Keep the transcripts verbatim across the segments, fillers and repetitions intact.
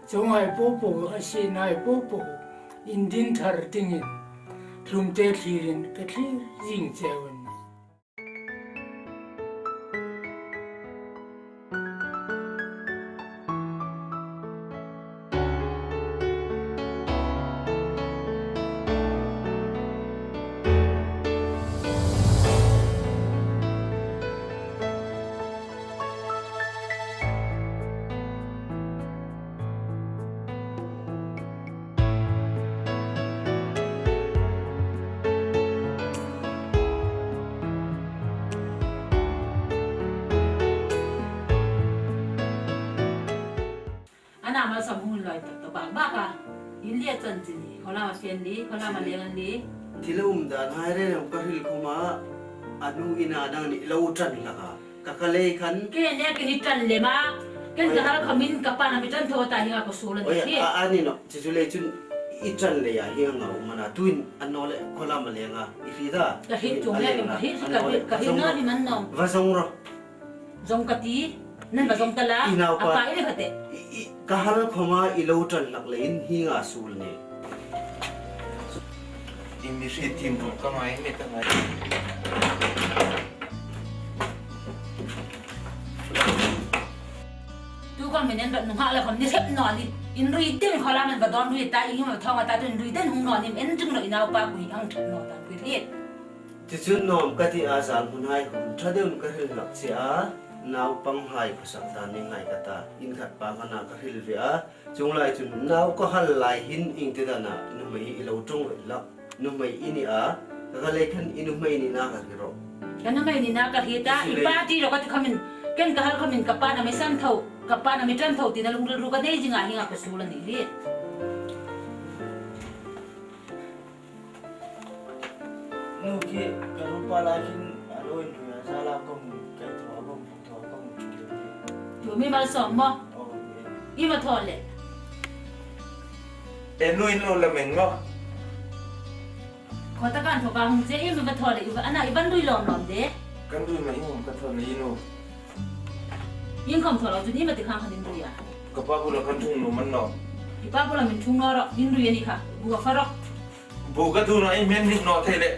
Chuong hai po po, a sien hai po po, indin thar dingin, tlumte thlirin ka thlir zing cheu a nih. Ana mal sam hun lai tak tak bak bak a. In lia chan chin hi. Hola ma fian li, hola ma lengan li. Thil um dan hai reng reng ka hril khawma, a nu ina dang ni lo ṭan hlak a. Ka ka lei khan. Ke ne ke ni ṭan lem a. Ken ka hal khawmin ka pa'n a mi ṭan tho ta hi nga ka suol a ni. Oi, hi. A, a ni naw. Chu chu lei chun i ṭan lei a hi nga um a na. Tuin a naw le hola ma lenga. I hriet a. Ka hriet chuong le ka hriet, ka hriet, ka hriet naw ni man naw. Va zawng ro. Zawng ka ti, nan va zawng ta la, i naupa, a pa i ni kha te. I, i, ka hal khawma i lo ṭan hlak leiin hi nga suol ni. I mi hriet tim ro ka ngai met a ngai. Tu khawm mi nen rat nung hak le khawm ni hrep naw ni. Inrui ding khawla nan va dawn rui ta, i ngim thawng a ta tu inrui ding hung naw ni, en chung naw i naupa kui ang ṭhat naw ta kui hriet. Chu chu nuom ka ti a, zal hmun hai hun ṭha deuin ka hril hlak che a, naupang hai khawsak dan ni ngai ka ta, inkhat pa ka na ka hril ve a, chuong lai chun nau ka hal lai hin ieng ti dana nuhmei i lo ṭawng ve hlak, nuhmei i ni a, ka ka lei khan i nuhmei nina ka hriet ro. Ka nuhmei nina ka hriet a, i pa ti ro ka ti khawmin, ken ka hal khawmin ka pa'n a mi san tho, ka pa'n a mi ṭan tho tina lungril ru ka nei zing a hi nga ka suol a ni hi. Nu khi ka nupa lai khin a lo inrui a, zala ka hmu, ka thaw ka hmu, thaw ka hmu. Tu mi malsawm maw? Oh, eh. I ma thaw le. E nu in lo la meng maw? Khaw ta kan thaw ka hung che, i mi ma thaw le, i va, ana, i van rui lawm lawm de. Kan rui ma i hung ka thaw le i nu. In khawm thaw lo chu ni ma ti khang khan inrui a. Ka pa bula kan thung nu man lo. I pa bula min thung naw ro, inrui a ni kha, bu ka fa ro. Bu ka du naw, i hmel hnik naw thei le.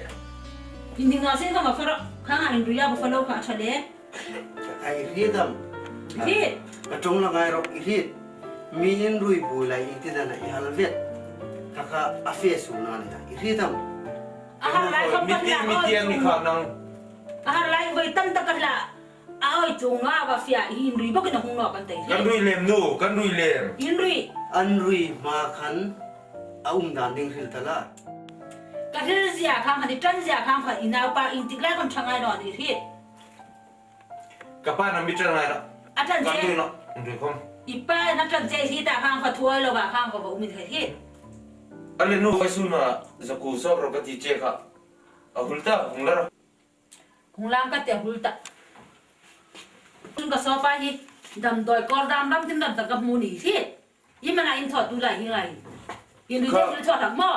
Inhnik naw sien khawm a fa ro, khang a inrui a bu fa lo kha a ṭha le. Ka, ka i hriet am? Hriet. Ka ṭawng la ngai ro, i hriet. Mi inrui bu lai ieng ti dana i hal vet. Ka ka a fe su na ni ta, i hriet am? A hal lai khawm mi ti, mi ti a ni kha nang. A hal lai voi tam tak ka hla. A oi chunga va fia hi inrui bawkin a hung nawk an tei. Kan rui lem nu, kan rui lem. Inrui. An rui hma khan a um dan ding hril ta la. Ka hril zia khang khan, i ṭan zia khang khan, i naupa ieng tik lai khawm ṭha ngai naw ni hi. Ka pa'n a mi ṭan ngai naw. A ṭan che. Kan rui naw, inrui khawm. I pa'n a ṭan che hi ta khang khan thu oi lo va khang khan va um in kha hi. A le nu vai su na, zakuo sawp ro ka ti che kha. A hul ta, hung la ro. Hung lang ka ti a hul ta. Tun ka sawpa hi, damdawi kawr dam ram tin dam ta ka hmu ni hi. I mana in thaw tu lai hi ngai. Inrui te thil thaw hlak maw?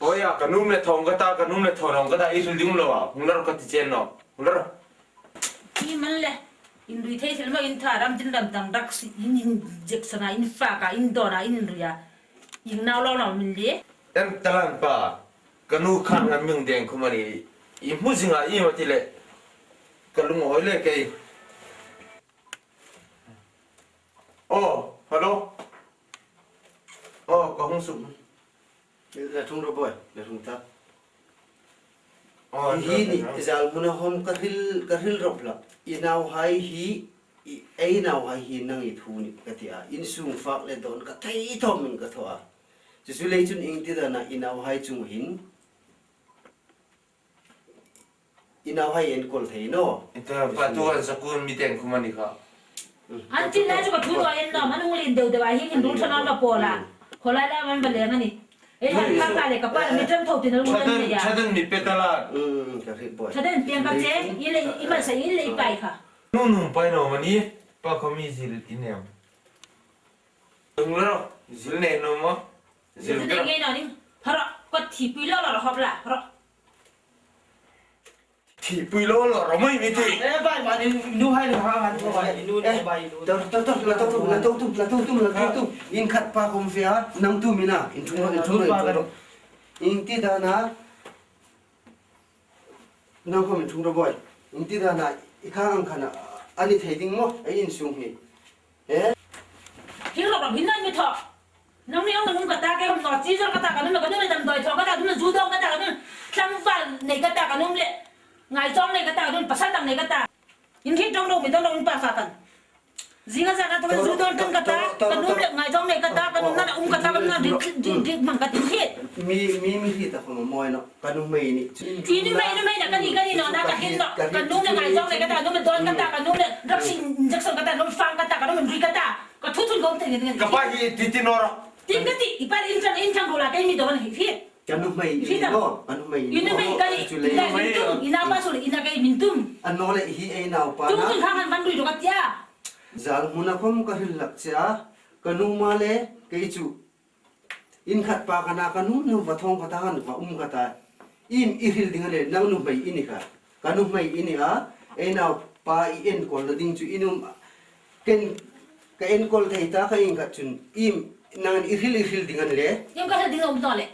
Oi a, ka nuom le thaw ka ta, ka nuom le thaw ka ta, i hril ding lo a. Hung la ro ka ti che naw. Hung la ro. I man le. Inrui thei thil maw, in thaw ram tin dam tang rak si, in, in injection a, in fak a, in dawn a, in inrui a. Ieng nau lo lo min le. Em talan pa. Ka nu khan a mi deng khawm a ni, i hmu zing a, i ma ti le. Ka lungawi le kei. Oh, hello. Oh, ka hung suk. La thung ro boi, la thung ta. Oh, hi ni, zal hmuna hawm ka hril, ka hril rawp hlak. I nauhai hi, i, ei nauhai hi nang i thu ni ka ti a. Insung fak le dawn ka thei thawmin ka thaw a. Chu chu lei chun ieng ti dana i nauhai chung hin. I nauhai enkawl thei naw. I ta pa tu an zakuo mi deng khawm a ni kha. An tin lai chu ka thu lo en naw, an hung lien deu deu a, hi hin rul ṭha naw ma pawl a. Khaw lai lai man va leng a ni. Ei han kha ka le ka pa mi ṭan tho tina rul an nei a. Ṭha dan mi pe ta la. Mm, ka hriet boi. Ṭha dan pieng ka che, i le, i ma sa i le i pai kha. Nu nu pai naw ma ni, pa khawm mi zil i nei am. Tung lo, zil nei naw maw. Zil nei naw ni. Hara, ka thi pui lo lo hop la, hara. Thi Pui lo lo, ro mai mi ti. Eh, bai, bai, nu hai lo ha han tu bai, nu ne bai, nu. Tor, tor, tor, la tor, la tor, la tor, la tor. In khat pa khom fe a, nang tu mi na, in thung, in thung, in thung. In ti da na, nang khom in thung ro boi. In ti da na, i khang ang khan a, a ni thei ding maw, ei insung hi. Eh? Hi ro ro, hin nan mi thaw. Nang ni ang nang ka ta ke, hom no, chi zor ka ta ka num, ka num le dam doi thaw ka ta, num le zu dong ka ta ka num, tlangval nei ka ta ka num le, ngaizawng nei ka ta ka num, pasal dang nei ka ta. In hriet dong lo, mi dong lo, in pa fa kan. Zinga zana thaw zu dong dong ka ta, ka num le ngaizawng nei ka ta, ka num na um ka ta, ka num na dik, dik, dik mang ka ti hriet. Mi, mi, mi hriet ta khom mawi naw. Ka nuhmei ni. I nuhmei, nuhmei na ka ni, ka ni naw na ka hin naw. Ka num le ngaizawng nei ka ta, num le doi ka ta, ka num le rak sin injection ka ta, num fang ka ta, ka num ri ka ta. Ka thu thun gom thei ni. Ka pa hi ti ti naw ro. Ti ka ti, i pa in chang, in chang ro la ka mi don hi hi. Ka nuhmei ni naw, ka nuhmei ni. I nuhmei ka ni, i la in tum, i na pa su le, i na ka min tum. A naw le hi ei naupa na. Tum tum kha han van rui ro ka tia. Zal hmuna khom ka hril hlak che a. Ka nu ma le, kei chu. In khat pa ka na ka num num va thawng ka ta, han va um ka ta. Iem i hril ding a le, nang nuhmei i ni kha. Ka nuhmei i ni a, ei naupa i enkawlna ding chu i num, ken, ka enkawl thei ta ka in khat chun, iem nang i hril, i hril ding a le. Iem ka hril ding a um ta le.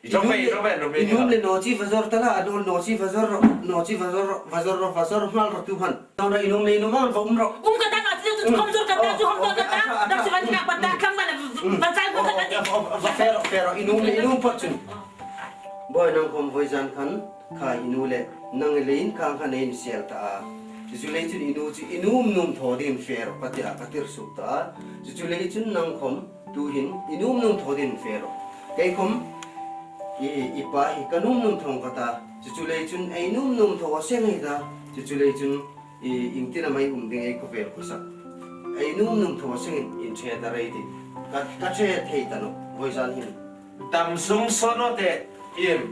I num le, i num le naw chi va zor ta la, a naw naw chi va zor, naw chi va zor, va zor, va zor, hmal ro tu han. Naw na i num le i num ang va um ro. Um ka ta ka ti chu khom zor ka ta chu khom zor ka ta. Dak chu van ka pa ta kham ba na va chai ko ka ti. Va fe ro, fe ro, i num le i num phot chun. Boi nang khom voizan khan kha i nu le nang le in kha kha nei in sel ta a. Chu chu lei chun i nu chu i num num thaw dingin fe ro ka ti a ka tir suk ta a. Chu chu lei chun nang khom tu hin i num num thaw dingin fe ro. Kei khom i, i pa hi ka num num thawng ka ta. Chu chu lei chun ei num num thaw seng ei ta. Chu chu lei chun i, iengtin am ei um ding ei khawvel khawsak. Ei num num thaw sengin in che ta rei ti. Ka, ka che thei ta naw, voizan hin. Dam sung saw naw te, iem,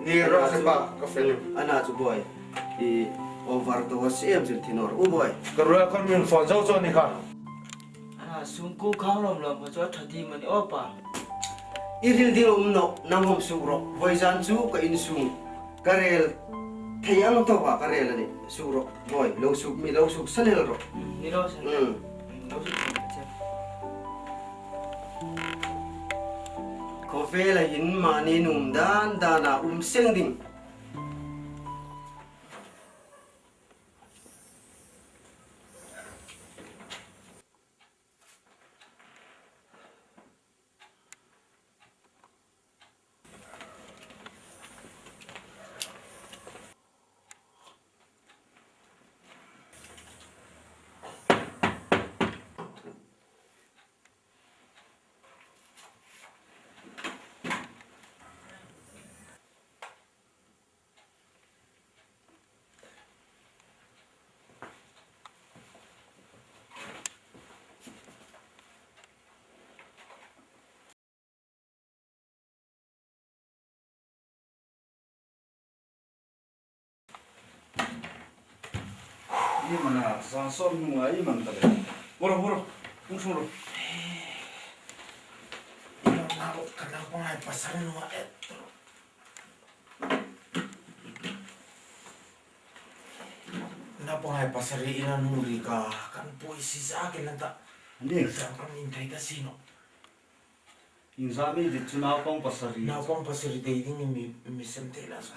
ni ro se pa, ka fel. Ana chu boi. I overdose em chu ti naw ro, u boi. Ka ruol khom min phone zo zo ni kha. Ana sung ku khang lom lom kha chu a ṭha ding am a ni aw pa. I hril ding a um naw, nang hawm suk ro. Voizan chu ka insung. Ka rel thei ang tawka ka rel a nih. Suk ro, boi, lo suk, mi lo suk san el ro. Mm, mi lo san el. Mm. Mm, lo suk san el che. Khawvela hin mani nuom dan dana um seng ding. Iem a na, zan sawm hnunga iem a na ta le. Hmu ro, hmu ro. Hung sung ro. Iem a na, ka naupanghai pasal nuom e. Naupanghai pasari ina hung ri ka, kan pui si sa ke lan ta. Ni. Sa kan in thei ta si naw. Iengzat mi dit chu naupang pasari. Naupang pasari dei ding mi, mi sem thei la sa.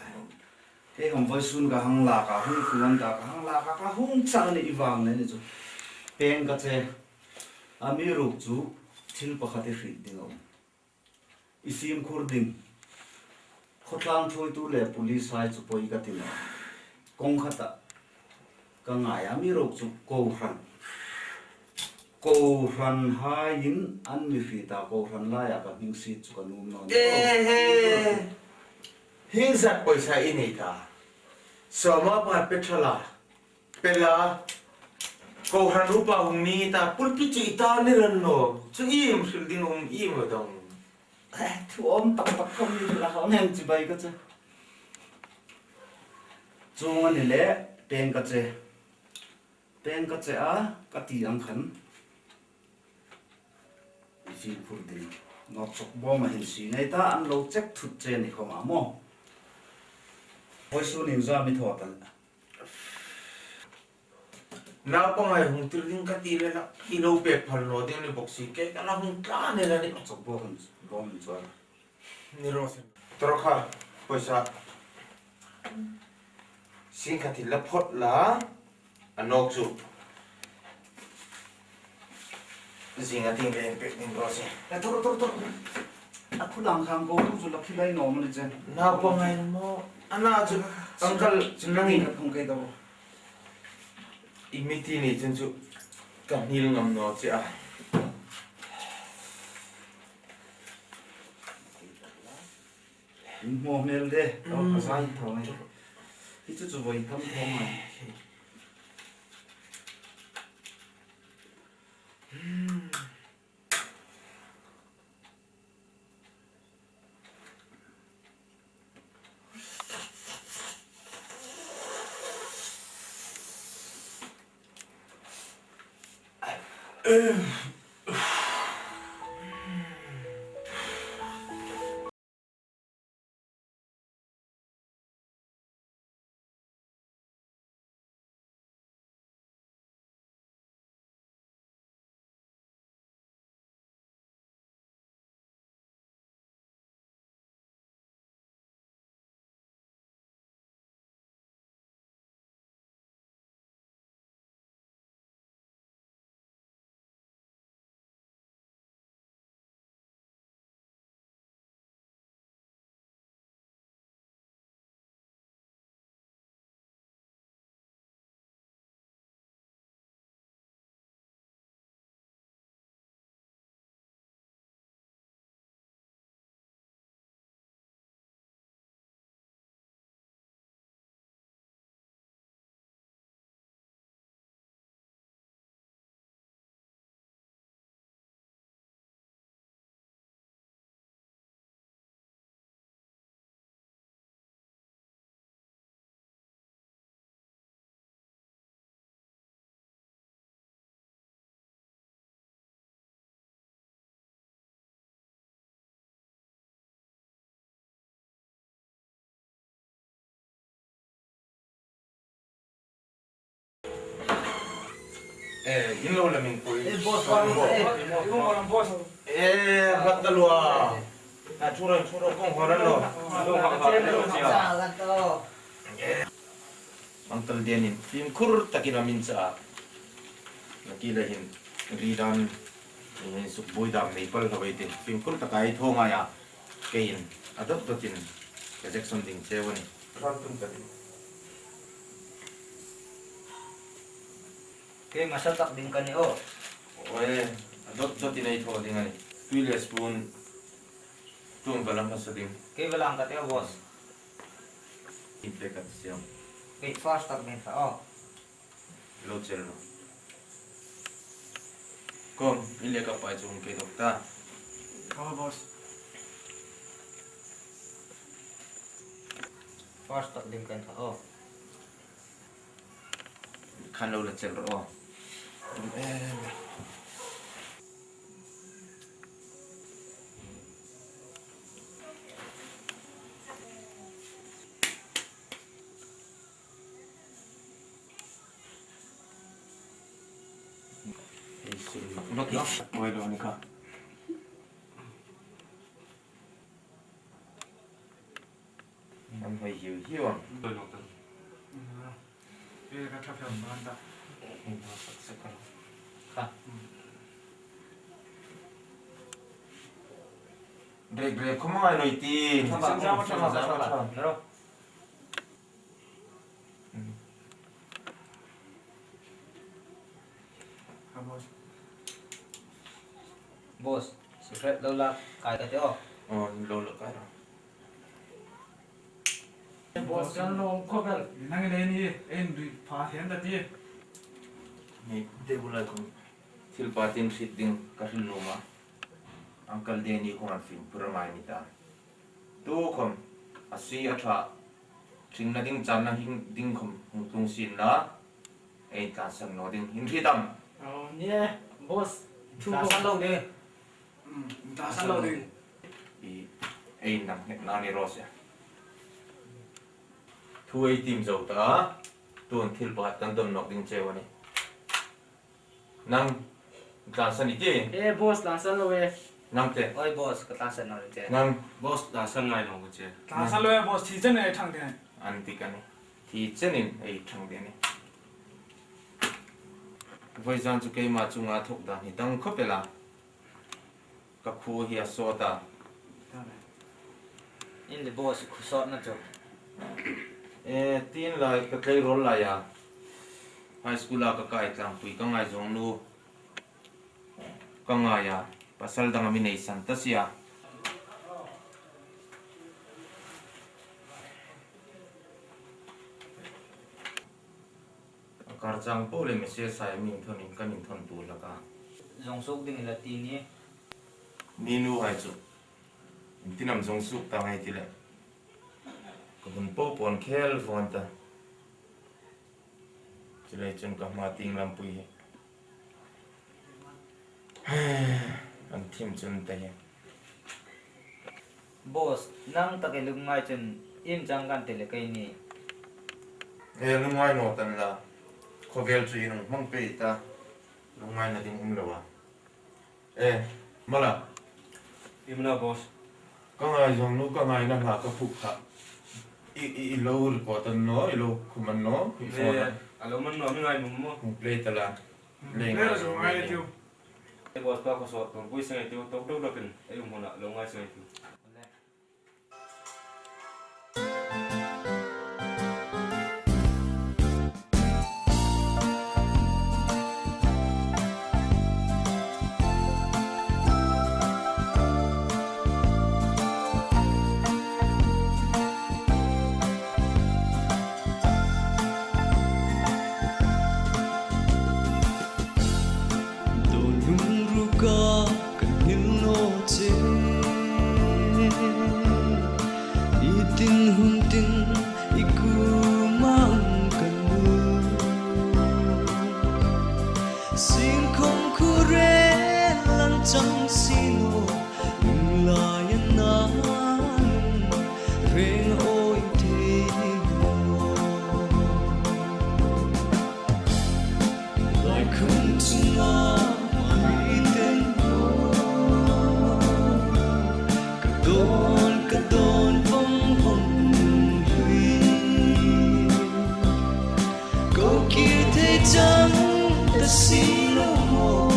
Kei khom voisun ka hang lak a, hung kuan ta ka hang lak a, ka hung chang ni i vang le ni chu. Peng ka che. Amiruokchu thil pakhat i hriet ding a um. I fimkhur ding. Khawtlang thuoitu le police hai chu poi ka ti naw. Kawng khata ka ngai a, amiruokchu kohran. Kohran haiin an mi hriet a, kohran laia ka hming sie chu ka nuom naw ni. Eh, he. Hi zat poisa i nei ta. Sawma pa petrol a. Pela, kohran upa hung ni ta, pulpit chu i ta ni ran naw. Chu iem hril ding um iem a dong. Eh, thu awm tak tak khom ni la khom hem chibai ka che. Chuong a ni le, peng ka che. Peng ka che a, ka ti ang khan. I fimkhur ding. Nawk chawk bawm a hin si nei ta, an lo check thut che ni khom a maw. Voisun iengzat mi thaw ta. Naupanghai hung tir ding ka ti le la, i lo pek phal naw ding ni bok si, kei ka la hung tla ni la ni. Chok bok an, bok an chuan. Ni ro sin. Tawrh kha, pawisa. Sing kha thil la phawt la, a nawk chu. Zinga ting ve pek ding ro sin. Eh, thawrh, thawrh, thawrh. A khu lang khang ko tu chu la khi lai naw mani chen. Naupanghai maw. Ana chu, uncle, chu nangin. Ka thung kei daw. I mi ti ni chun chu ka hmil ngam naw che a. In hmaw hmel de, a, mm, ka zai tho ngai. Hi chu chu voi tam tho ngai. Eh, in lo la min pui. Eh, boss, boss, eh, boss. Eh, hlat ta lua. A, thu ro, thu ro, kong hawr an lo. Eh. Uncle Denin fimkhur takin a min cha a. Nakie le hin ri dan, eh, sukbuoi dam nei pal hlak ei tih. Fimkhur taka ei thaw ngai a. Keiin a dawt dawtin ka Jackson ding cheu a nih. Ram tum ka ti. Kei hmasa tak ding ka ni aw. Aw e, a dawt dawtin ei thaw ding a nih. Tui le spoon, tum ka la hmasa ding. Kei va lang ka ti aw, boss. In pe ka ti siam. Kei fast tak ding ka aw. Lo chel ro. Kom, in le ka pai chu hung kei dawk ta. Aw, boss. Fast tak ding ka ni kha aw. Khan lo la chel ro aw. Ei, sin. Mak i. Oi, lo ni kha. An hoi hiu hiu ang. Oi, lo ta. Ei, ka tha fel ban ta. Ei, lo sak sak ka. Kha. Rek rek khawm ngai naw ti. Thama, thama, thama, thama. Ro. Boss, cigarette lo la kai ka ti aw. Aw, lo la kai ro. Boss, kan lo khawvel. Nang le ni, en dui pha hen ta ti. Ni, table-a khawm thil pa tin hriet ding ka hril nuom a. Uncle Denny khawm an fimkhur a ngai ni ta. Tu khawm, a si a ṭha, hringna ding channa hing ding khawm hung tlung sien la, ei tlansan naw ding, in hriet am? Aw, ni e, boss. Tlansan lo ding. Mm, tlansan lo ding. I, ei nang hetna ni raw se. Thu ei tiem zo ta, tun thil pakhat kan dawn nawk ding cheu a nih. Nang, tlansan i ti. E, boss, tlansan lo e. Nang te. Oi, boss, ka tlansan lo che. Nang. Boss, tlansan ngai lo che. Tlansan lo e, boss, thi chen ei thang te. An ti ka ni. Thi chenin ei thang te ni. Vawizan chu keima chunga thawk dan hi dang khawp el a. Ka khuo hi a sawt a. In le boss, khuo sawtna chu. E, tin lai ka tleirawl lai a. High school-a ka kai tlangpui ka ngaizawng nu ka ngai a. Pasal dang a mi nei san ta si a. A kar chang po le message hai mi inthonin kan inthon tu laka. Zawng suk ding la ti ni. Ni nu hai chu. Intinam zawng suk ta ngai ti le. Ka hun po pon khel fon ta. Chulei chun ka hma ting lampui hi. An thim chun ta hi. Boss, nang tak e lungngai chun im chang kan ti le kei ni. E lungngai naw tan la. Khawvel chu i nung hmang pei ta. Lungngaina ding um lo a. E, mala. Im la, boss. Ka ngaizawng nu, ka ngaina hla ka puk kha. I, i, i lo record an naw, i lo khum an naw, i phone a. A lo man naw, mi ngai mum maw. Hung play ta la. Lei ngai zo ngai tiu. E boss pa ko so, ton pui se ngai tiu, tok tok tok in, e um hona, lo ngai se ngai tiu. Dawlung ruka kan hmil naw che. I tin hun tin i kuoma kan nu. Singkhong khure lang chang si naw. Lai an nan reng oi thei. Lai khum chunga mai ten. Ka dawn, ka dawn vong vong hlui. Ko kir thei chang ta si lo maw,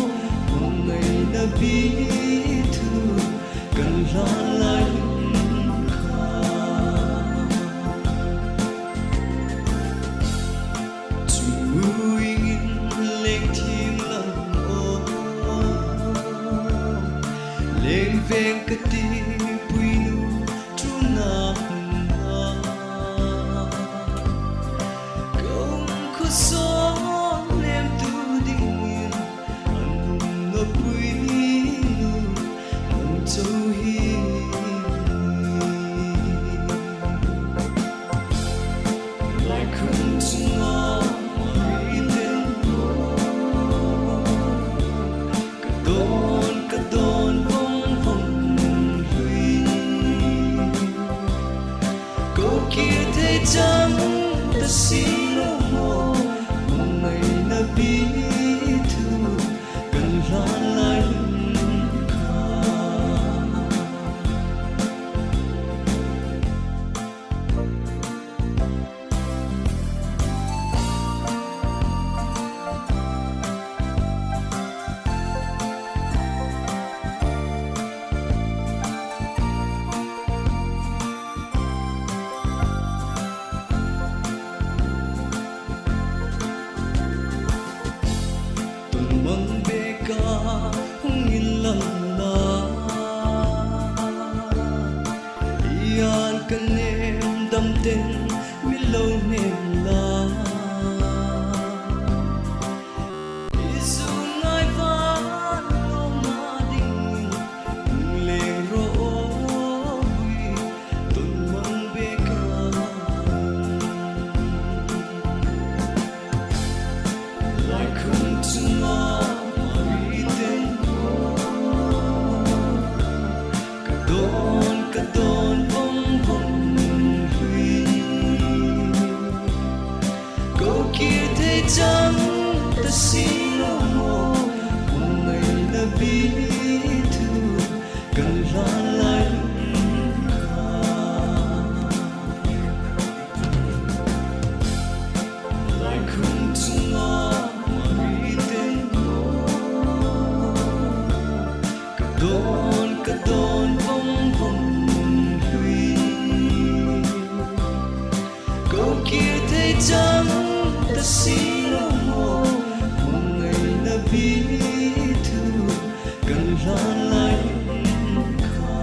hung ngaina bi thu kan hlan lai kha. Chu muingin leng thim lam aw, leng veng ka ti pui nu. Tuna hna kong khuo sawn lem tu dingin an nopui nu an cho hi. Lai khum chunga mai ten ka dawn, ka dawn vong vong hlui. Ko kir thei chang ta si lo maw, hung ngaina bi thu kan hlan lai kha. Tun mang beka hung inlang la, ian ka nem dam ten mi lo nem la. I zung ngai van lo ma ding, leng ro oi, tun mang beka. Lai khum chunga mai ten, ka dawn, ka dawn vong vong hlui. Ko kir thei chang ta si lo maw, Pi thu kan hlan lai kha, laikhum chunga mi ten maw, ka dawn, ka dawn vong vong hlui. Ko kir thei chang ta si lo maw, hung ngaina bi thu kan hlan lai kha.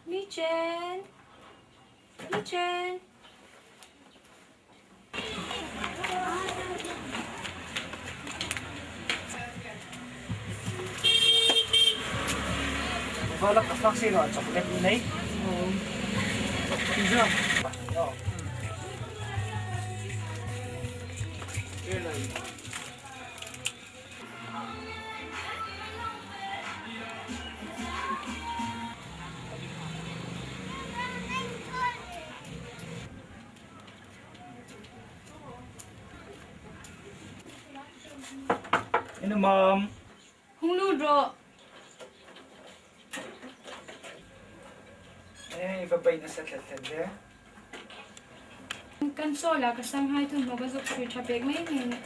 Mi Chen. Mi Chen. Vala ka fak si lo chocolate nei. Pizza. Ina mam. Hung lut rawh. Eh, i va beina sa tlat tlat de. Kan chawl a ka sanghai thu hmu ka zuk sui ṭha pek mai ni.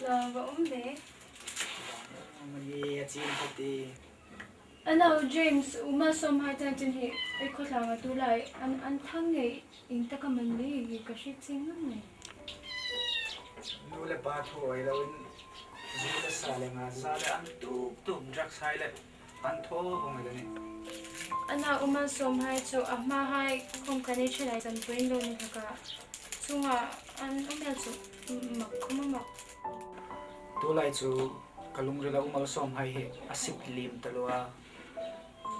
Lo va um ve. Mani a chin ka ti. A nau James, U Malsawmhai chang chin hi ei khawtlanga tulai an, an thang ngei, ieng taka man ni hi ka hriet chieng ngam ngei. Nu le pa thawi loin, zu le sa le nga za le an tuk tuk drugs hai le an thaw vong le ni. A nau U Malsawmhai chu a hmahai khom kan ei ṭhe lai chan pui lo ni taka. Chunga an um el chu mak khom a mak. Tulai chu ka lungrila U Malsawmhai hi a sip lim taluo a.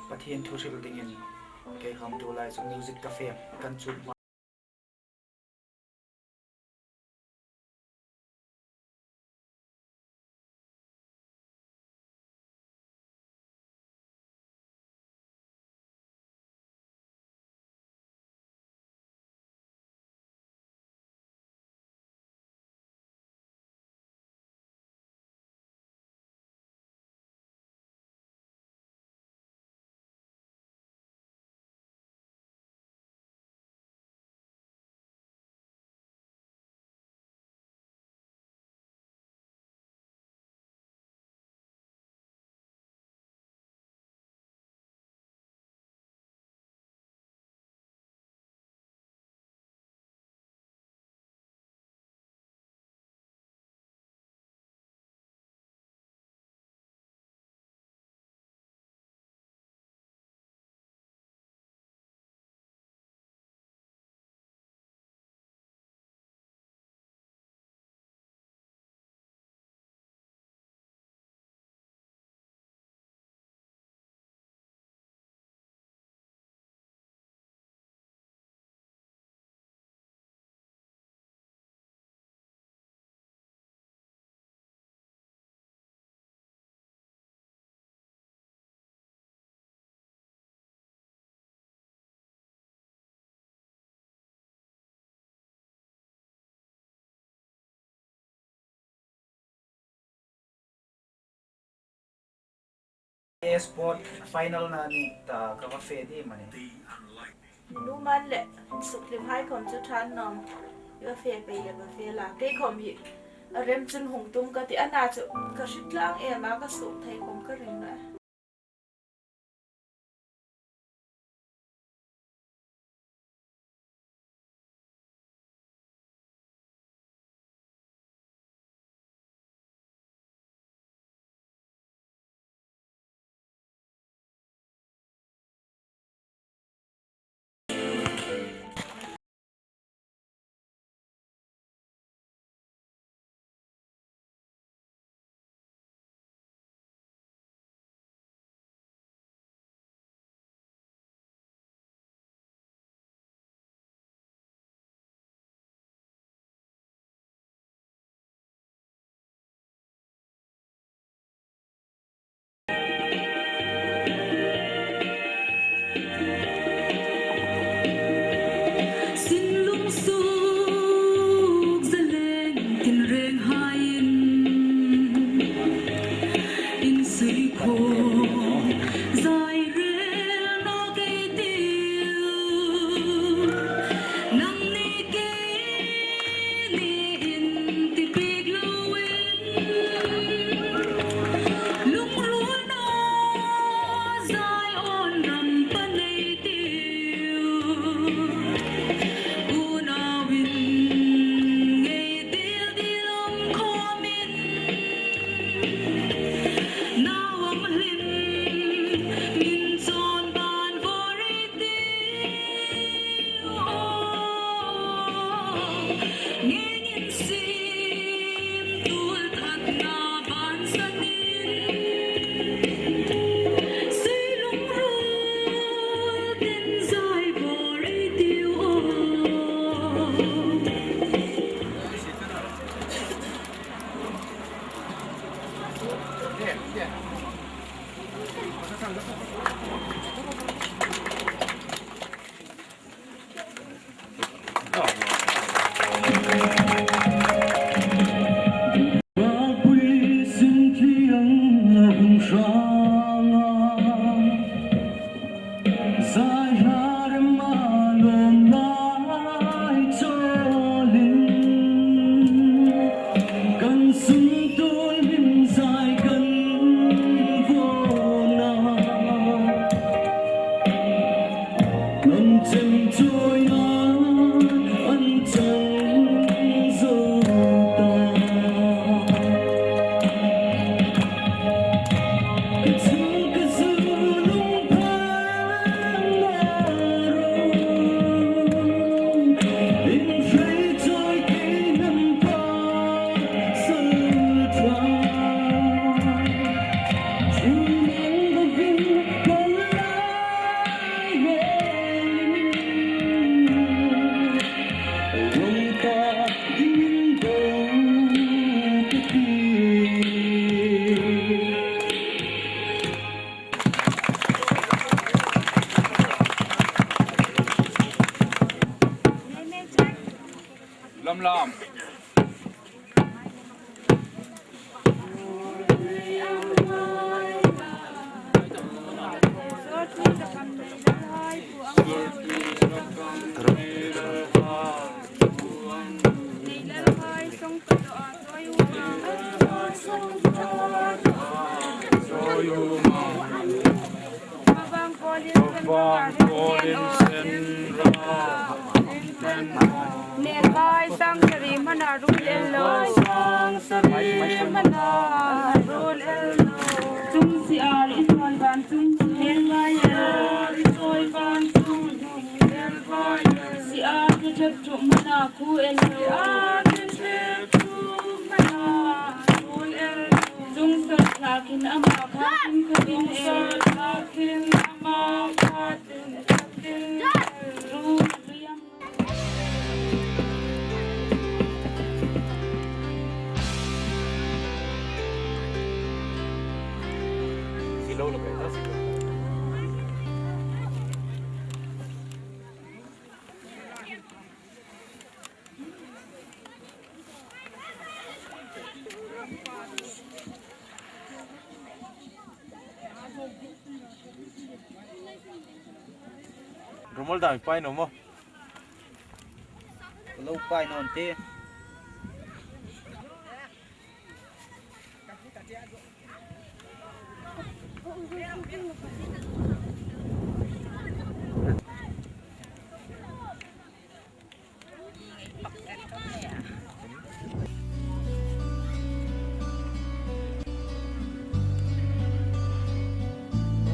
Pathien thu hril dingin kei khom tulai chu music ka fe kan chu. Sport final na ni ta ka va fe di mani. Numan le suklim hai khom chu ṭha an nawm. I va fe pei le va fe la. Kei khom hi a rem chun hung tum ka ti a na chu ka hritlang em a ka suk thei khom ka ring na. Lam lam. Nelvai sang sari mana rul el lo. Sang sari mana rul el lo. Chung si ar i soi van chung si nelvai el. Si ar i soi van chung si nelvai el. Si ar i thep chuk mana khu el lo. Si ar i thep chuk mana rul el lo. Chung sot lakin ama khatin khatin el. Chung sot lakin ama khatin khatin el. Rul riam. Rumal dam pai naw maw? Lo pai naw ti.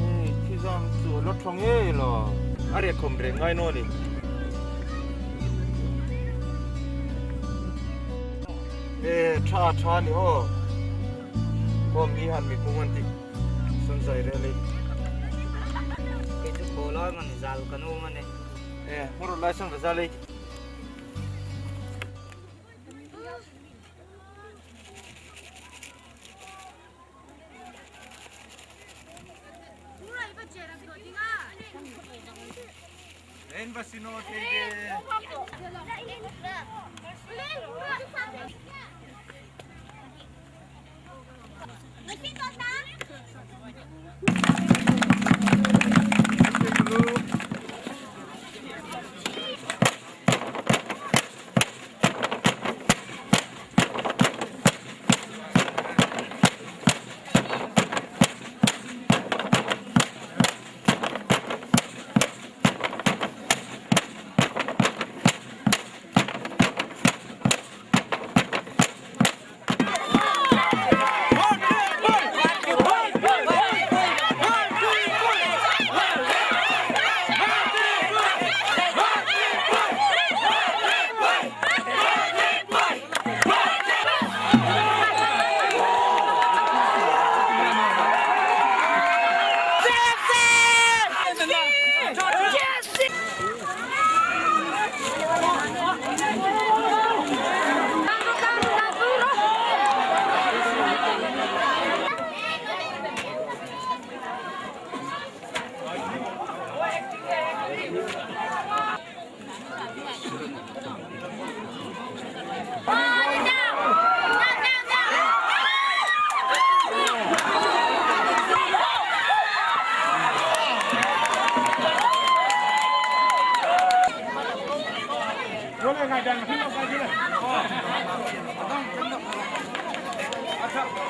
Ei, thi zang chu lo thong ei lo. A re khom re ngai naw ni. E, tha, tha ni aw. Khom mi han mi pung an ti. Sun zai re le. Kei chu ko la ngan zal ka nu ngan e. E, hmuru lai sun zal le.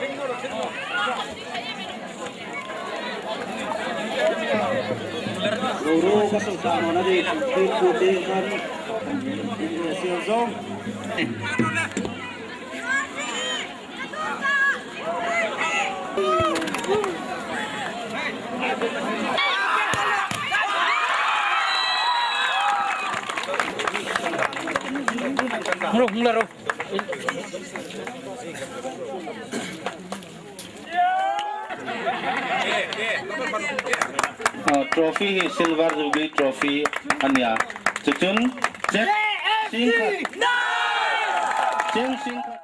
Ro ro ka sawt ta naw a nih, thil pu te khan in sial zawng. Hung ro, hung la ro. Ah, trophy hi Silver Jubilee Trophy a nih a. Chu chun, Jack Singh khat. Jack Singh khat.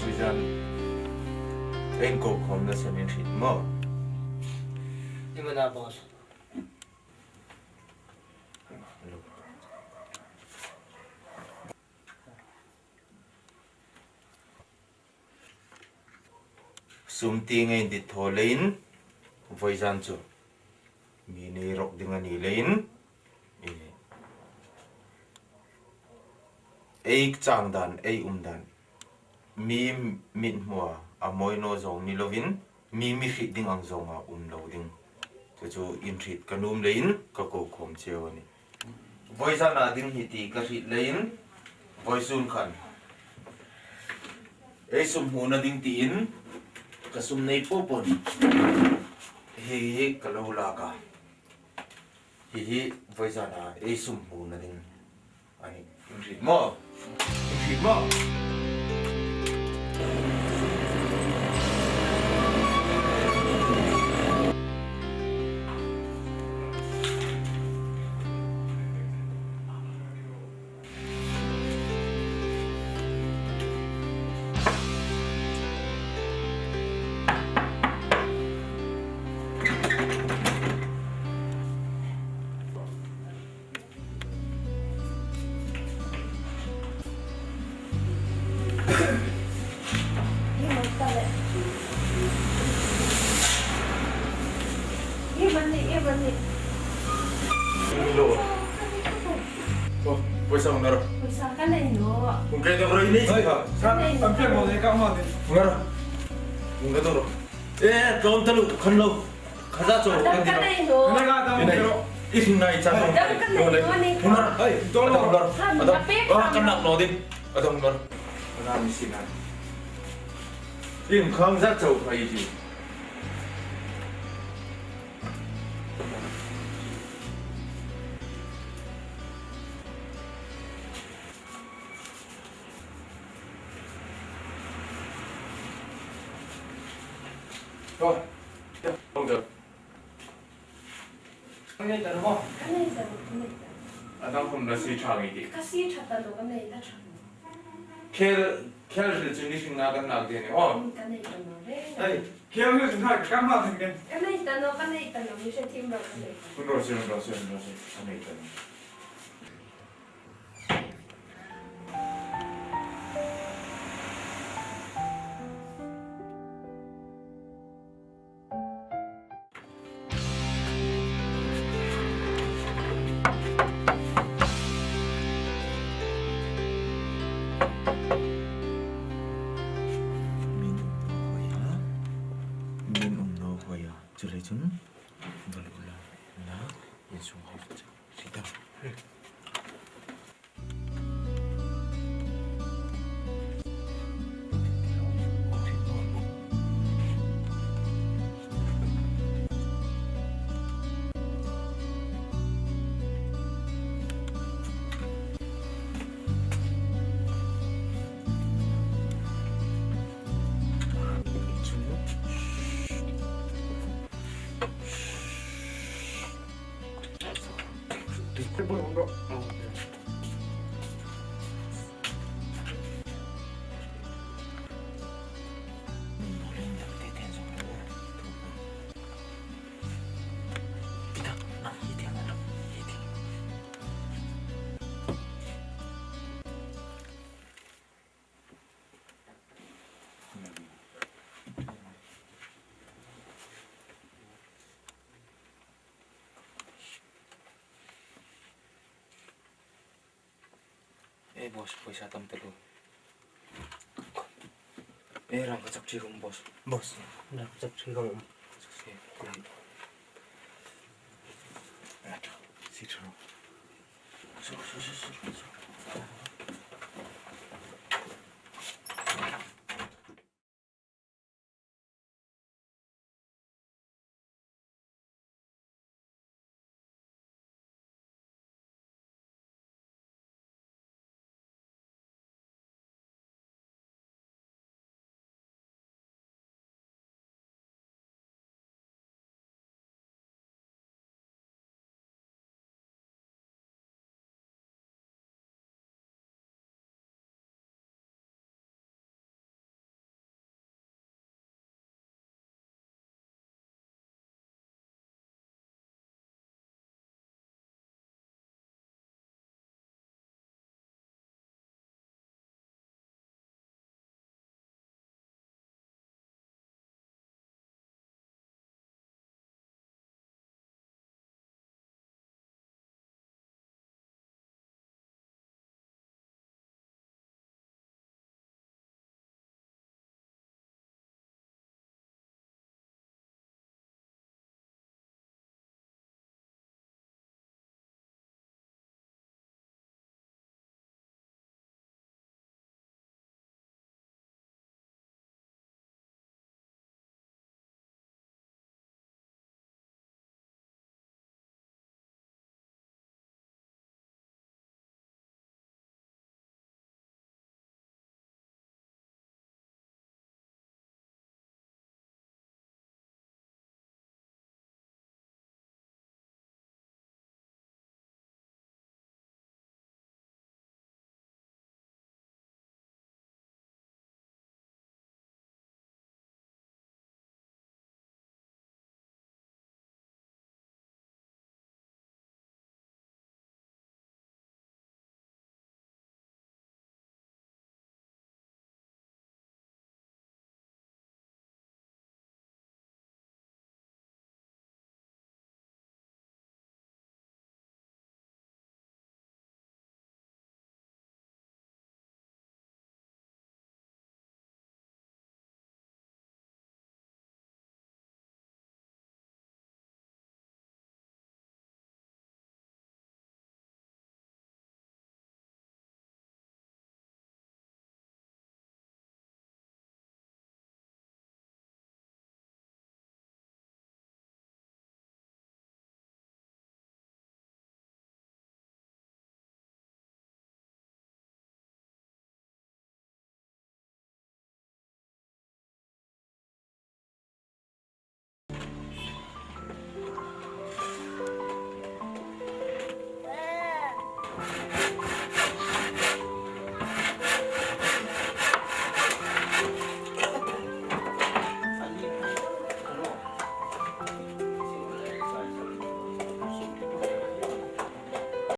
Vawizan ei ko khawmna san in hriet maw? I mana boss. Sum tieng ei dit thaw leiin vawizan chu mi nei rawk ding a ni leiin, eh, ei chang dan, ei um dan, mi mithmua a mawi naw zawng ni lovin, mi mi hriet ding ang zawnga um lo ding. Chu chu in hriet ka nuom leiin ka ko khawm cheu a nih. Vawizana ding hi ti ka hriet leiin, vawisun khan ei sum hmuna ding tiin ka sum nei po po'n hi hi ka lo lak a. Hi hi vawizana ei sum hmuna ding a nih. In hriet maw? In hriet maw? Lo. Oh, pawisa hung rawh. Pawisa ka nei naw. Hung ke dawk rawh, i nei si kha. Ka nei naw. Hung rawh. Hung ke dawk rawh. Eh, tlawm ta lo, khan lo. Kha za chaw kan ti rawh. Ka nei naw. Ka nei ka ta hung ke rawh. I hring nai chan. Dam ka nei naw ni. Hung rawh. Hei, dawk rawh. Dam rawh. Kan nak naw ding. A dam rawh. Ka na mi si na. Hring khang za chaw phai ji. Oi. Oi. Ka nei ta naw. Ka nei ta naw, ka nei ta naw. A dang khawm la sie ṭha ngei ti. Ka sie ṭha ta naw, ka nei ta ṭha naw. Khel, khel hril chu ni hringna kan lak ding a nih, aw. Ka nei ta naw le. Ei, khel hril chu na ka ma thang ke. Ka nei ta naw, ka nei ta naw, mi hre thiem ro ka nei ta naw. Hun ro se, hun ro se, hun ro se, ka nei ta naw. Min um naw hoi a, min um naw hoi a. Chuleiin chun, bal ula, na, insung hoi chu. Ei boss, poisa tam taluo. Ei, rangkachak ṭhi khawm boss. Boss, rangkachak ṭhi khawm. Six, eight, nine. Six, zero. Six, six, six, six.